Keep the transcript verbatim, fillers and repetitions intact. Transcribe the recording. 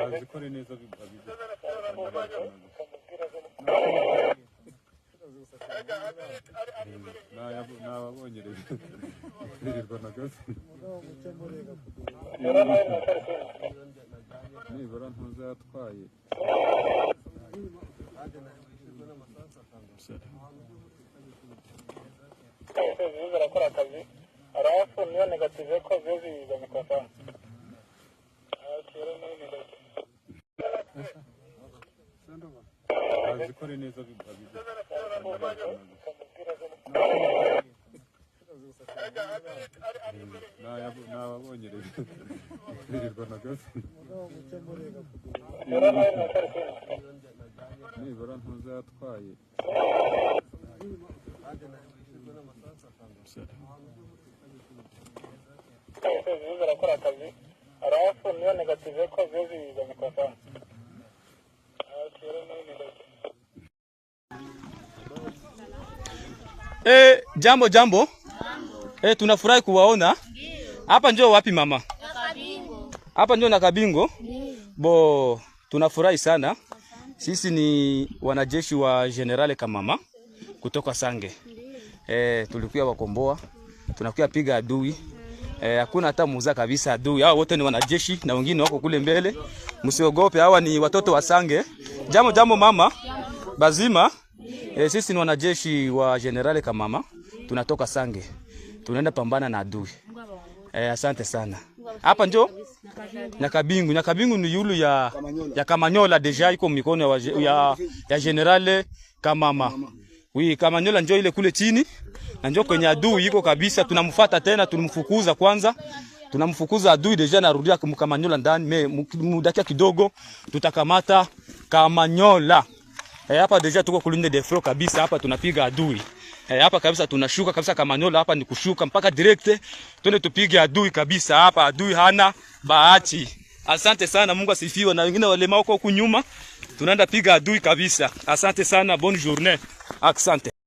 Azikore neza, bi- abize. Nayabo- nababonye rero. Birirwa na gasi. Nibura ntuza yatwaye. Ziri zirakora akazi. Arafu niyo negative ko ziba zizanye kwa sawa. Azikore neza, bi- abize. Nayabo- nababonye rero. Birirwa na gasi. Nibura ntuza yatwaye. Ziri zirakora akazi. Arafu niyo negative ko ziba zizanye kwa sawa. Eh, jambo jambo. Eh, tunafurahi kuwaona. Hapa njo wapi mama? Hapa njo Nyakabingo. Bo, tunafurahi sana. Sisi ni wanajeshi wa General Kamama kutoka Sange. Eh, tulikuwa wakomboa. Tunakuwa piga adui. Eh, hakuna hata muza kabisa adui. Hao wote ni wanajeshi na wengine wako kule mbele. Msiogope, hawa ni watoto wa Sange. Jambo jambo mama. Bazima. Eh, sisi ni wanajeshi wa General Kamama. Tunatoka Sange. Tunaenda pambana na adui. Eh, asante sana. Hapa njo Nyakabingu. Nyakabingu ni yulu ya ya Kamanyola, deja iko mikono ya, waje- ya, ya General Kamama. Oui, Kamanyola njo ile kule chini. Na njo kwenye adui iko kabisa, tunamfuata tena, tunamfukuza kwanza. Tunamfukuza adui deja, narudia kum- Kamanyola ndani, me mu- mudakia kidogo tutakamata Kamanyola. Eh, hapa deja tuko kulinde de front kabisa, hapa tunapiga adui. Eh, hapa kabisa tunashuka kabisa Kamanyola, hapa ni kushuka mpaka direct. Twende tupige adui kabisa hapa, adui hana bahati. Asante sana, Mungu asifiwe. Na wengine walema wako huku nyuma, tunaenda piga adui kabisa. Asante sana, bonne journée. Asante.